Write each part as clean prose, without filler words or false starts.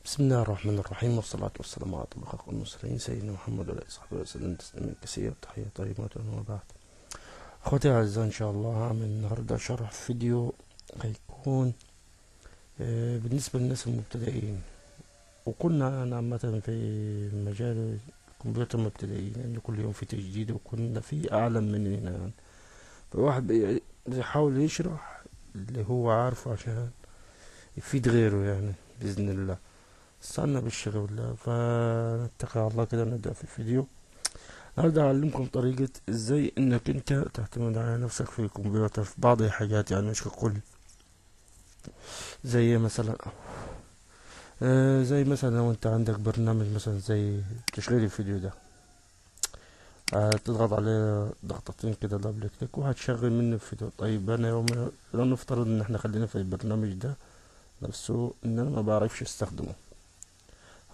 بسم الله الرحمن الرحيم، والصلاة والسلام على طبقة المرسلين سيدنا محمد وعلى آله وصحبه وسلم تسليما كثيرا. تحية طيبة وبعد. اخوتي الاعزاء، ان شاء الله هعمل النهارده شرح فيديو هيكون بالنسبة للناس المبتدئين، وكنا انا عامة في مجال الكمبيوتر مبتدئين، لان يعني كل يوم في تجديد وكنا في اعلى مننا يعني. فالواحد بيحاول يشرح اللي هو عارفه عشان يفيد غيره يعني بإذن الله. استنى بالشغل بالله، فنتكل على الله كده نبدأ في الفيديو. النهارده هعلمكم طريقة ازاي انك انت تعتمد على نفسك في الكمبيوتر في بعض الحاجات، يعني مش ككل. زي مثلا زي مثلا لو انت عندك برنامج مثلا زي تشغيل الفيديو ده، تضغط عليه ضغطتين كده double click وهتشغل منه الفيديو. طيب انا يوم لو نفترض ان احنا خلينا في البرنامج ده نفسه ان انا ما بعرفش استخدمه،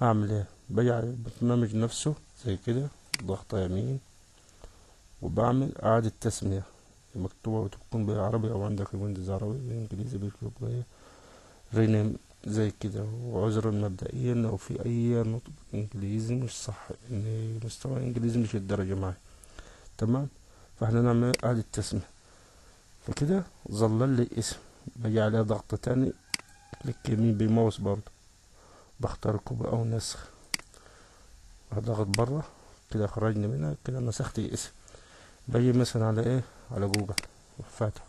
هعمل ايه؟ باجي على البرنامج نفسه زي كده، ضغطة يمين، وبعمل اعادة تسمية مكتوبة وتكون بالعربي او عندك الويندوز عربي بالانجليزي بالكوباية rename زي كده. وعذرا مبدئيا لو في اي نطق انجليزي مش صح، ان مستوى الانجليزي مش الدرجة معي، تمام؟ فاحنا نعمل اعادة تسمية، فكده ظلل لي اسم. باجي عليه ضغطة تاني click يمين بالماوس برضه، بختار copy او نسخ، هضغط بره كده خرجني منها كده، نسخت الاسم. باجي مثلا على ايه؟ على جوجل وفاتح،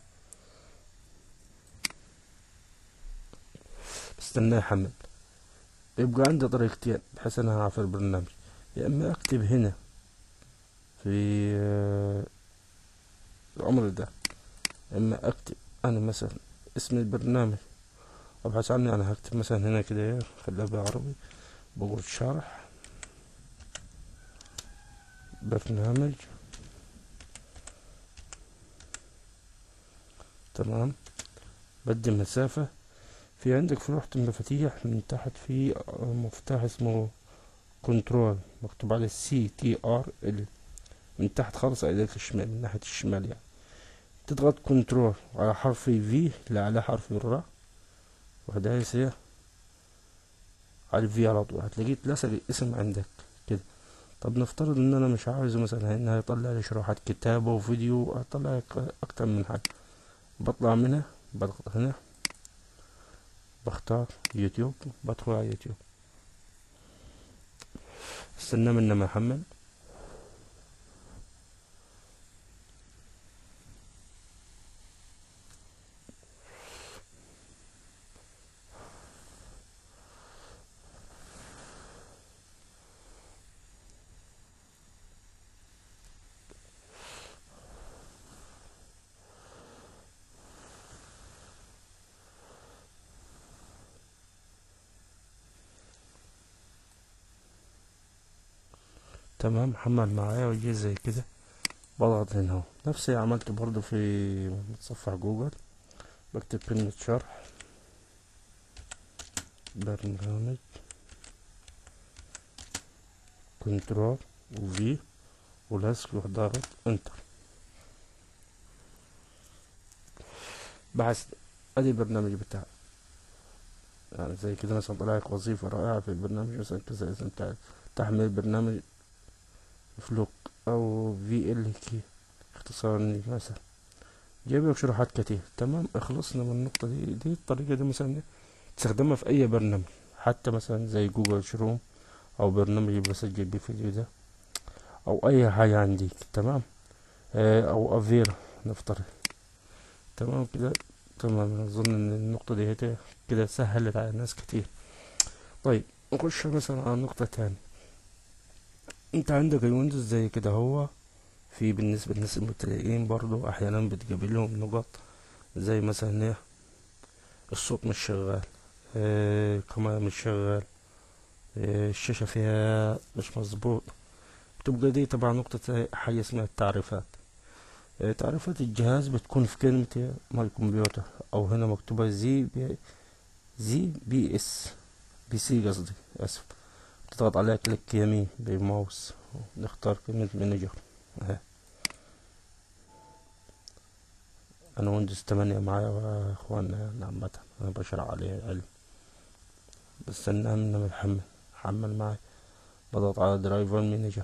بستناه يحمل. يبقى عندي طريقتين بحيث انا هعرف البرنامج، يا اما اكتب هنا في الامر ده، يا اما اكتب انا مثلا اسم البرنامج ابحث عنه. انا هكتب مثلا هنا كده، خليها بالعربي، بقول شرح برنامج، تمام. بدي مسافة. في عندك في لوحة المفاتيح من تحت في مفتاح اسمه control مكتوب عليه CTRL من تحت خالص على ايدك الشمال، من ناحية الشمال يعني. تضغط control على حرف V اللي على حرف الراء، وهدايس ايه على ال V على طول، هتلاقيه اتلصق الاسم عندك كده. طب نفترض ان انا مش عاوزه مثلا، هنا هيطلع لي شروحات كتابة وفيديو، هيطلع لك اكتر من حاجة. بطلع منها، بضغط هنا، بختار يوتيوب، بدخل على يوتيوب، استنى منه ما يحمل. تمام، حمل معايا ويجي زي كده. بضغط هنا اهو، نفس اللي عملته برضو في متصفح جوجل، بكتب كلمة شرح برنامج، control و V ولزق وضغط enter. بحث ادي البرنامج بتاعي يعني زي كده. مثلا طلع لك وظيفة رائعة في البرنامج مثلا كذا، اذا انت تحمل برنامج فلوك او VLK اختصارا مثلا، جايب لك شروحات كتير. تمام، خلصنا من النقطة دي. دي الطريقة دي مثلا تستخدمها في اي برنامج، حتى مثلا زي جوجل شروم او برنامج بسجل بيه فيديو ده او اي حاجة عندك، تمام؟ او افيرا نفترض، تمام كده. تمام، اظن ان النقطة دي كده سهلت على ناس كتير. طيب نخش مثلا على نقطة تانية. انت عندك الويندوز زي كده، هو في بالنسبة للناس المبتدئين برضو احيانا بتقابلهم نقط زي مثلا ايه، الصوت مش شغال، الكاميرا مش شغال، الشاشة فيها مش مظبوط. بتبقى دي طبعا نقطة حاجة اسمها التعريفات. تعريفات الجهاز بتكون في كلمة my computer، او هنا مكتوبة زي بي اس PC قصدي، اسف. تضغط عليها click يمين بالماوس، نختار كلمة manager اهي. انا ويندوز 8 معايا يا اخوانا، يعني عامة انا بشرح عليه علم. بستناها من لما تحمل. حمل معي، بضغط على driver manager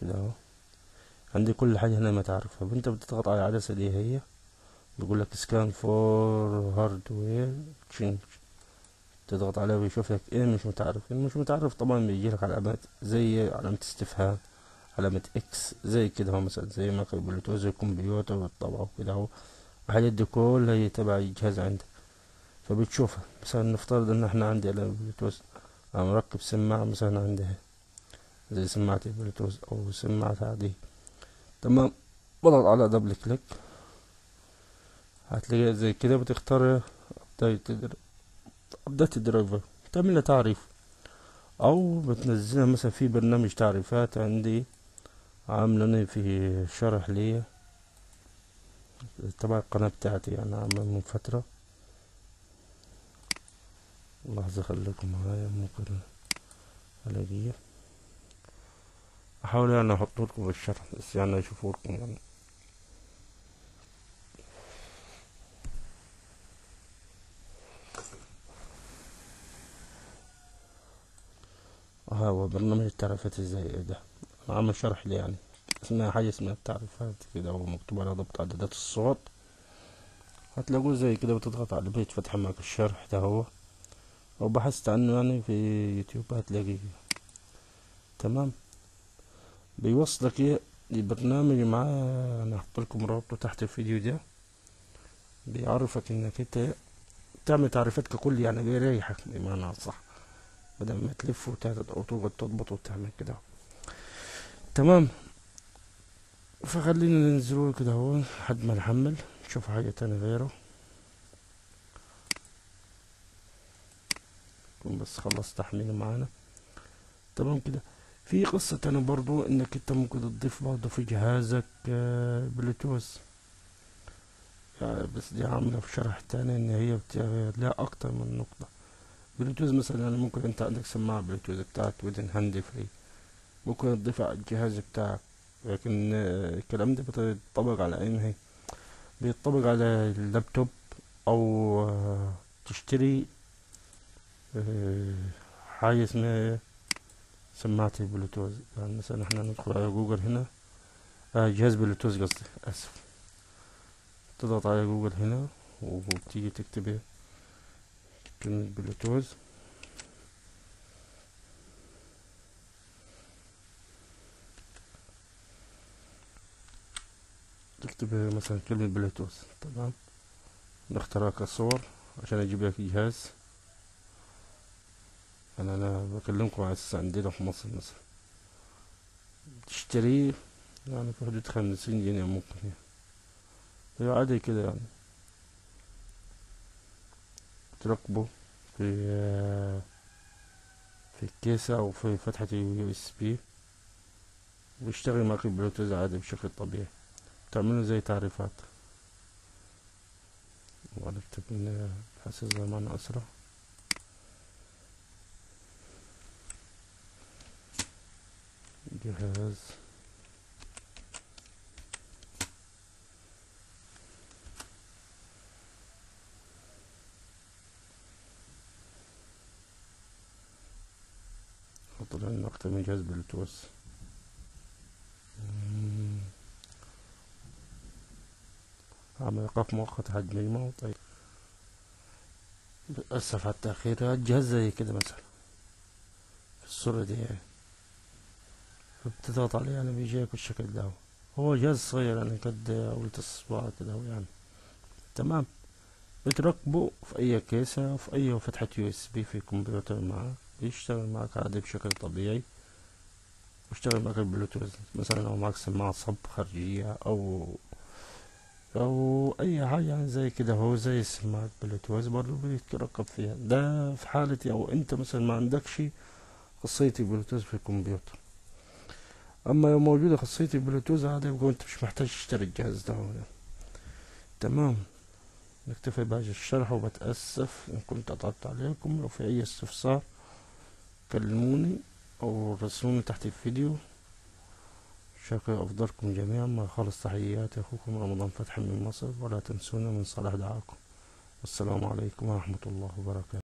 كده اهو. عندي كل حاجة هنا ما تعرفها. انت بتضغط على العدسة دي، هي بيقول لك scan for hardware change، تضغط عليها ويشوف لك ايه مش متعرف. إيه مش متعرف طبعا بيجي لك علامات زي علامة استفهام، علامة X زي كده اهو، مثلا زي ما كان بلوتوث الكمبيوتر والطبعة وكده اهو. الحاجات دي كلها هي تبع الجهاز عندك فبتشوفها. مثلا نفترض ان احنا عندي على البلوتوث، انا مركب سماعة مثلا عندها زي سماعة البلوتوث او سماعة عادية، تمام. بضغط على double click هتلاقيها زي كده، بتختار update driver، تعمل لها تعريف او بتنزلها مثلا في برنامج تعريفات عندي عامله في شرح ليا تبع القناة بتاعتي، يعني عامله من فترة. لحظة خليكم معايا ممكن الاقيه، احاول يعني احطه لكم في الشرح بس يعني اشوفه لكم يعني. هو برنامج التعريفات ازاي ده انا عامل شرح ليه، يعني اسمها حاجة اسمها التعريفات كده، هو مكتوب على ضبط عدادات الصوت، هتلاقوه زي كده. بتضغط على بيتفتح معك الشرح ده هو، لو بحثت عنه يعني في يوتيوب هتلاقيه، تمام. بيوصلك ايه لبرنامج معاه، انا هحط لكم رابطه تحت الفيديو ده، بيعرفك انك انت تعمل تعريفات ككل، يعني بيريحك بمعنى صح، بدل ما تلف وتقعد تضبط وتعمل كده، تمام. فخلينا ننزله كده اهو لحد ما نحمل نشوف حاجة تانية غيره. بس خلص تحميله معانا، تمام كده. في قصة تانية برضو انك انت ممكن تضيف برضو في جهازك بلوتوث، يعني بس دي عاملة في شرح تاني ان هي لها اكتر من نقطة. بلوتوث مثلا يعني ممكن انت عندك سماعة بلوتوث بتاعت ودن hand free، ممكن تضيفها على الجهاز بتاعك، لكن الكلام ده بيتطبق على انهي؟ بيتطبق على اللابتوب، او تشتري حاجة اسمها سماعة البلوتوث. يعني مثلا احنا ندخل على جوجل هنا، جهاز بلوتوث قصدي، اسف. تضغط على جوجل هنا وبتيجي تكتب كلمة بلوتوث، تكتب مثلا كلمة بلوتوث، تمام. نختارها كصور عشان اجيب لك جهاز. انا بكلمكم على اساس عندنا في مصر مثلا تشتريه يعني في حدود 50 جنيه ممكن، يعني عادي كده، يعني تركبه في الكيسة او في فتحة ال USB، ويشتغل معاك البلوتوث عادي بشكل طبيعي. تعمله زي تعريفات، ونكتب ان حاسس زمان اسرع. جهاز طلع لنا اكتر من جهاز بلوتوث. عمل ايقاف مؤقت حد نجمة. طيب للأسف على التأخير. الجهاز زي كده مثلا في الصورة دي يعني، فبتضغط عليه يعني بيجيك بالشكل ده. هو جهاز صغير يعني قد قولة الصباع كده يعني، تمام. بتركبه في أي كيسة، في أي فتحة USB في الكمبيوتر معاك، بيشتغل معاك عادي بشكل طبيعي، ويشتغل معاك البلوتوث. مثلا لو معاك سماعة صب خارجية أو أي حاجة يعني زي كده، هو زي سماعة بلوتوث برضو بيتركب فيها. ده في حالة أو أنت مثلا ما عندكش خاصية البلوتوث في الكمبيوتر. أما لو موجودة خاصية البلوتوث عادي يبقى أنت مش محتاج تشتري الجهاز ده يعني. تمام، نكتفي بهذا الشرح، وبتأسف إن كنت أطلت عليكم. لو في أي استفسار كلموني أو راسلوني تحت الفيديو. شاكر أفضلكم جميعا، مع خالص تحياتي أخوكم رمضان فتحي من مصر، ولا تنسونا من صالح دعاكم. والسلام عليكم ورحمة الله وبركاته.